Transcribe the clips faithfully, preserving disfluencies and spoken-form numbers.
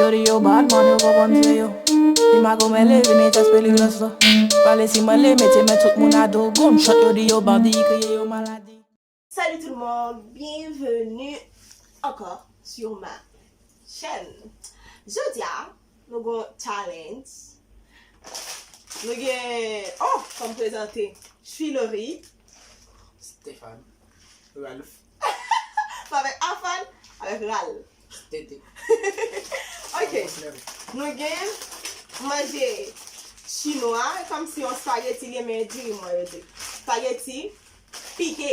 Yo di yo bad man, yo konprann se yo. Li makomè leve, men tès peli glas la. Pale si mwen le mete, men tout moun ado. Gunshot, yo di yo bandi, kriye yo maladi. Salut tout le monde, bienvenue encore sur ma chaîne. Jodi a, nou gon challenge. Nou gen, oh, fò m prezante. Filori. Stéphane. Ralph. Avèk Afan, avèk Ral. Tete. Ok. Nou gen manje chinwa, kòmsi yon spaghetti li ye, men diri mwen yo di. Spaghetti pike.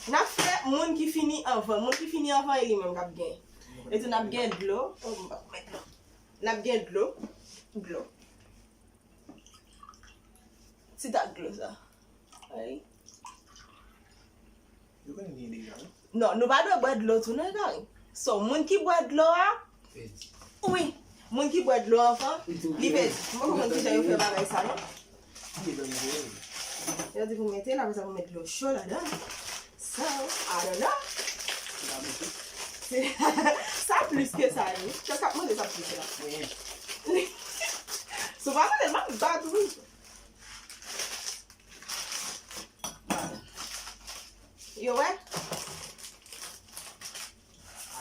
N ap fè moun ki fini anvan. Moun ki fini anvan, e li menm k ap gen. E tou n ap gen dlo. Oh, m pa konn met dlo. N ap gen dlo. Dlo. Ti tak dlo sa. Ay. Yo konnen li deja, wi. Non, nou pa dwe bwè dlo tou, non, Gary. So, moun ki bwè dlo a, wi, moun ki bwè dlo anvan, li pèdi. Mwen konprann kijan yo fè bagay sa, non. Yo di pou mete la, apre sa pou met dlo cho ladan. So, I don't know. Sa plis ke sa, wi. Sa k ap manje sa plis la. Si w pa manje, m ap bat ou. Yo wè?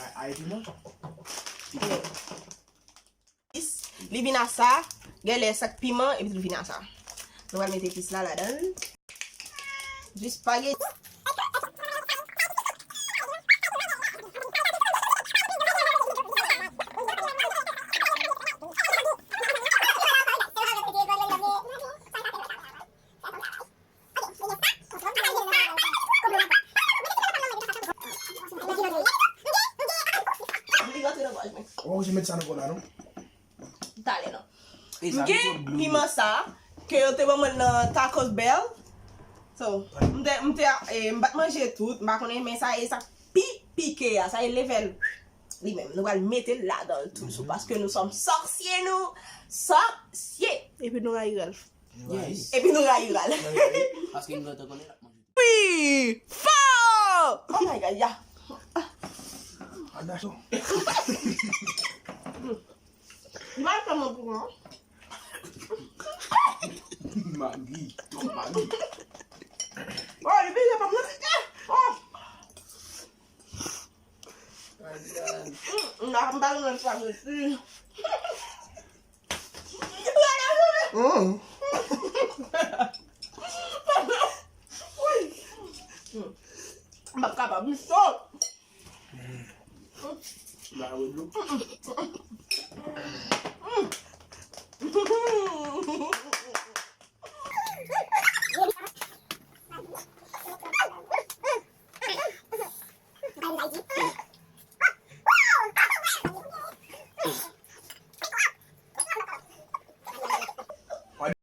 Ay, ay, piman. Li vin a sa, genlè sa k piman, epi li vin a sa. Nou pral mete epis la ladan l. Jis page. Ou oblije met sa nan bòl la, non? Talè, non. M gen piman sa, ke yo te ban mwen nan Tacos Bell. So, m te, m te, eh, m pa t manje tout, m pa konnen, men sa e sa pi pike a, sa e level li menm. Nou pral mete l ladan l toujou, paske nou sòm sòsye, nou sòsye. Epi nou rayi Ralph. Yes. Epi nou rayi Ralph. Paske nou gentan konnen l ap manje. Wi! Fò! Oh my God, ya. Adaso. Li mal fè mwen pou mwen. Magi, twòp magi. Oh, li peze pa mwen. Oh! Mm, m pa konn pale nan sa resi. Mm. M p ap kapab, m cho. Why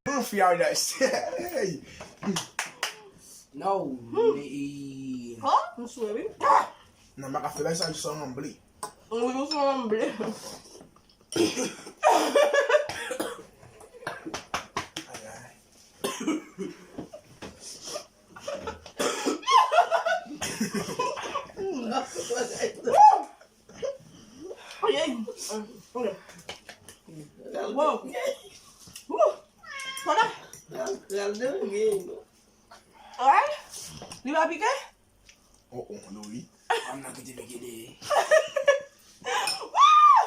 don't you feel nice? Hey! No, me. Oh, m swe wi. Nan, m pa ka fè bagay sa, m sanble. Wi, m sanble. Ay, ay. Ay, ay. Wow. Woo. Konnen? Ay, li pa pike? Oh, oh, non, wi. Ann nan kite pike de. Woo!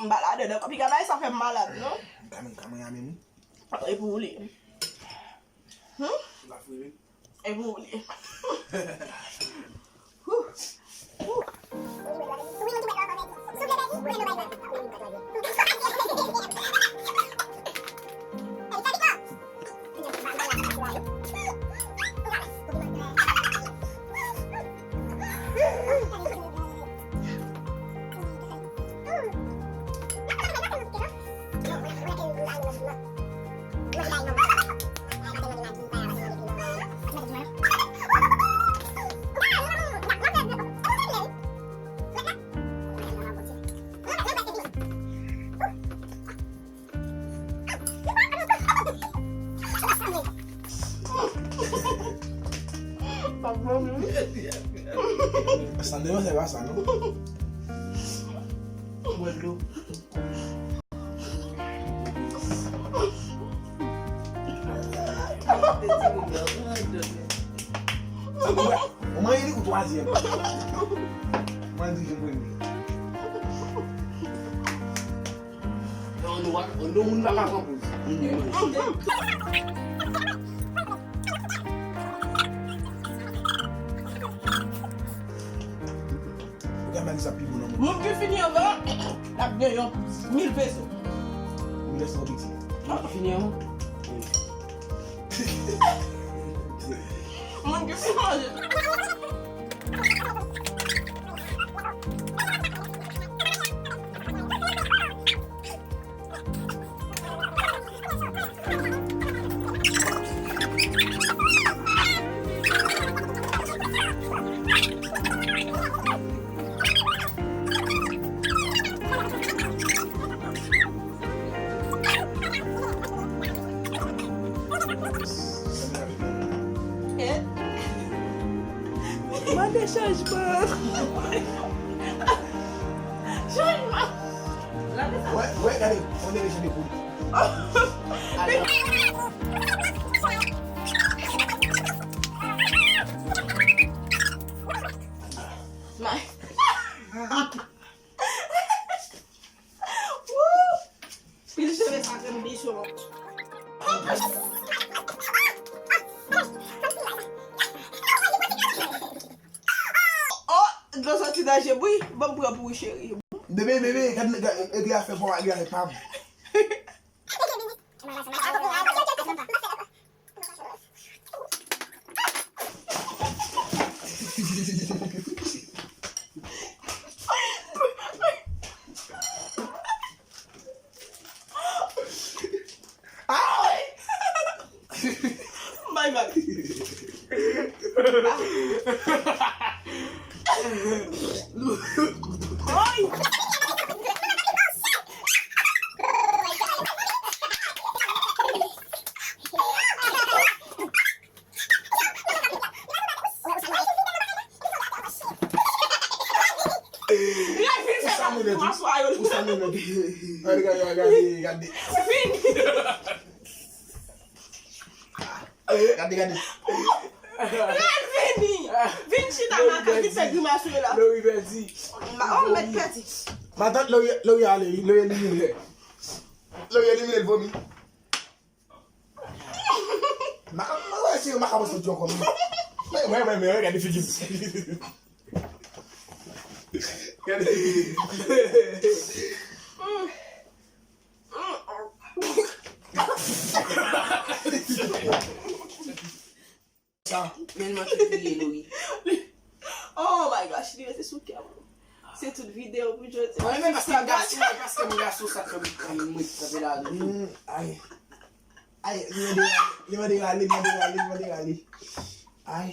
M pa ladan, nan kòpika bay sa fè m malad, non? Kamen, kamen, kamen, wi. E pou ou li ye. Hmm? Li pa fri, wi. E pou ou li ye. Huh. Huh. Sa devan se pa sa, non? Bwè dlo. Ou manje li kou twazyèm. Mwen di je premye. Non, nou, nou moun pa ka pran poz. Ou ka manje sa pi bon nan mond. Moun ki fini anvan, l ap gen yon mil peso. Ou lèse yon piti. Moun ki fini anvan. Moun ki fini manje. Mande chanjman. Chanjman. Wè, wè, gade, on dirait je découle. Pil cheve sa krèm bichon. Oh, dlo soti nan je m wi. Ban m pran pou ou, cheri. Bebe, bebe, gad, gad, gad afè pa w, gad afè pa m. Bye bye. Ou sa mele tou. Ou sa mele tou. Gade, gade, gade, gade. Vini. Gade, gade. Vini. Vin chita makak, vin fè grimas ou la. Lori pèdi. Ma, oh, mèt pèdi. Matant Lori, Lori ale, Lori elimine. Lori elimine, l vomi. Mwen wè se yo makab soti ankò menm. Mwen, mwen, mwen, mwen, gade figi m. Gade. Sa. Men manke kriye, Lori. Oh my gosh, li rete sou kè m. Se tout videyo pou jodi. Mwen menm paske m gason, paske m gason, sa fè m, m ret kanpe la. Mm, ay. Ay, li mande rale, li mande rale, li mande rale, li mande rale. Ay.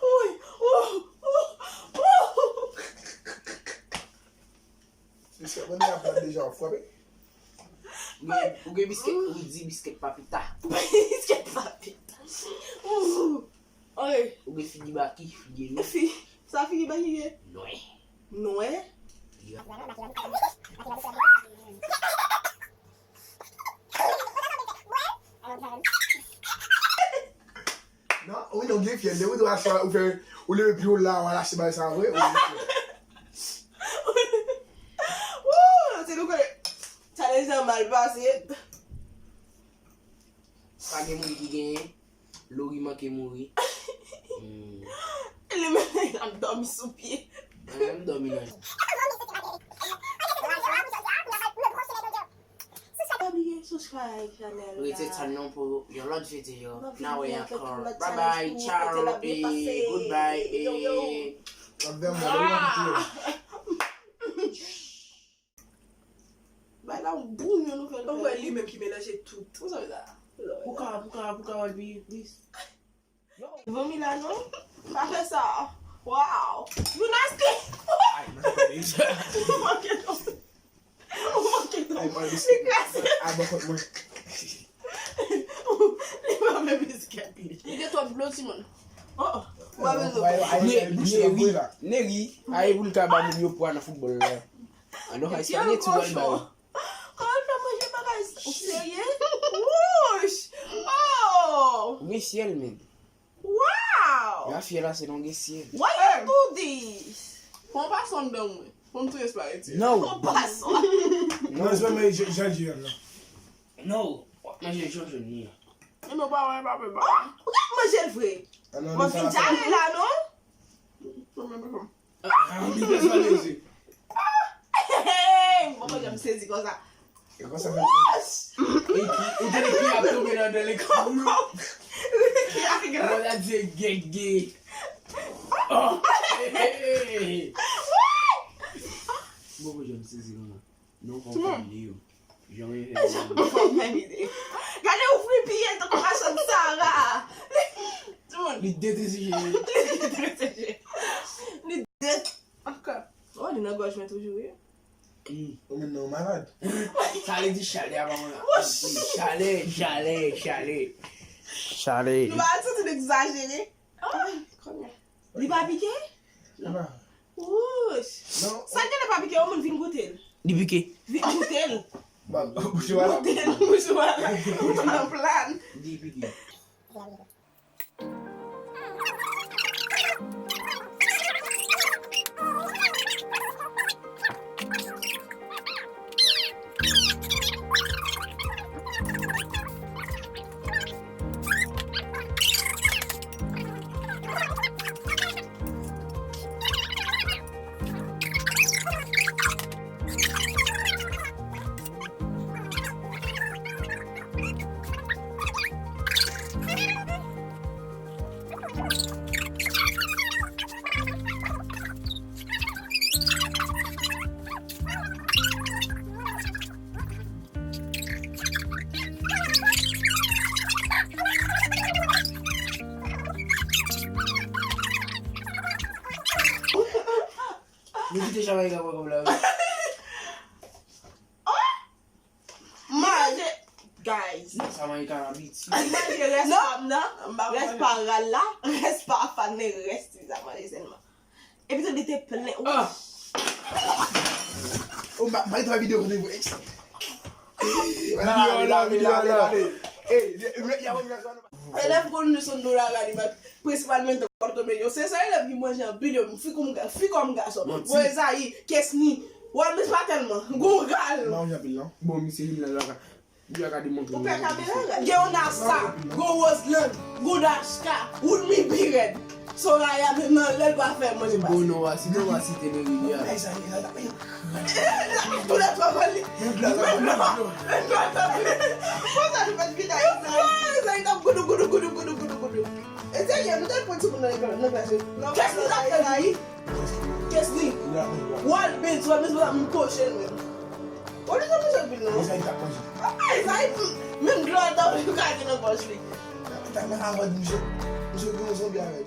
Woy, oh, oh, oh. Biskèt mande ap bat deja, w ap frape. Ou gen, ou gen biskèt, ou di biskèt papita. Biskèt papita. Ooh. Ok. Ou gen figi baki, figi nwè. Fi, sa figi baki gen? Nwè. Nwè? Non, wi, non, gen fyèl, depi w aswè, ou fè, ou leve pi wo la, w al achte bagay sa vre, ou gen fyèl. Woo, se nou konnen. Challenge lan mal pase. Pa gen moun ki genyen. Lori manke mouri. Hmm. Li menm, l ap dòmi sou pye. Mwen menm dòmi nan. Pa bliye subscribe channel la. Rete tann nou pou yon lòt videyo. N a wè ankò. Bye bye, ciao, e goodbye, e Bay la yon boul yon nouvèl. Ou wè li menm ki melanje tout. Ou sa vle sa? Pou ka, pou ka, pou ka wè l pi plis. Vomi la non? Pa fè sa. Wow. You nasty. Ay, mwen te konn deja. Ou manke non. Ou manke non. Ay, mwen li kraze. Ay, mwen kont mwen. Li pa menm biskèt li. Li gen twòp dlo, timoun. Neri, Neri, a e pou l ka ba moun yo pwa nan foutbòl la. An nou ka espanye ti wòl ba yo. Kòman l fè manje bagay sa? Ou serye? Wouch! Oh! Ou gen syèl, men. Wow! Mafya la se nan gen syèl. Why you do this? Fò m pase anndan mwen. Fò m touye espayeti. No. Fò m pase. Non, se pa manje jan di la. No. W ap manje jan jòn li a. E men w pa wè, pa wè, pa wè. Ou gen manje l vre? Mwen vin djale la, non? Mwen menm, mwen menm. Ah, li pèsonalize. Hey, mwen pa janm sezi konsa. E konsa fè. Wouch! E ki, ou te ki ap tonbe nan dan lekòl. Ki ap gran. Mwen la di gègè. Oh! Hey, hey, hey. Mwen pa janm sezi konsa. Non, pa fè videyo. Janm fè videyo. Gade ou fri pye tankou machann Sara. Timoun. Li deteste je. Li deteste je. Li det. Ankò. Oh, li nan gòj mwen toujou, wi. Ou menm nan malad. Sa li di chalè a pa mwen la. Chalè, chalè, chalè. Chalè. Nou pa santi n egzajere. Ah, kounye a. Li pa pike? Wouch. Non. Sa genlè pa pike, yon moun vin goute l. Li pike. Vin goute l. Bouch ou ala. Goute l, bouch ou ala. Bouch ou nan plan. Li pike. Nou kite Jamayik ap pran kòb la, wi. Manje, guys. Jamayik an abitye. Manje rès pa m nan, rès pa Ral la, rès pa Fane, rès ti sa manje sèlman. Epi tou li te plen. Ah! Oh, ma, ma, ma, videyo kote vre. Videyo la, videyo la. Elèv Golden Nation nou la, la, li bat prensipalman nan Kòtomelyon. Se sa elèv ki manje anpil yo, fi kòm ga-, fi kòm gason. Bon, Ezayi, Kesni, Walmis pa tèlman. Gon Ral. Manje anpil, non? Bon, misye vin la, la. Gen yon Nasa, gon Roseland, gon Dashka, Woulmy pi rèd. Soraya menm nan lè l pa fè manje pase. Bon, non, wa, si non, wa, site Nerilya. Tou lè twa kòl li. Menm dlo a ta pli. Konsa li fè vin a Ezayi. Ezayi t ap goudou, goudou, goudou, goudou, goudou, goudou. Ezayi, nou t al pran timoun nan lekòl, nan klas yo. Kès li t ap fè Ezayi? Kès li? Walmis, Walmis, m koche l menm. Ou li sa manje anpil non. Ezayi t ap manje. Ezayi, menm dlo a ta ou ka gen nan pòch li. Misye, misye gen yon zonbi avè l.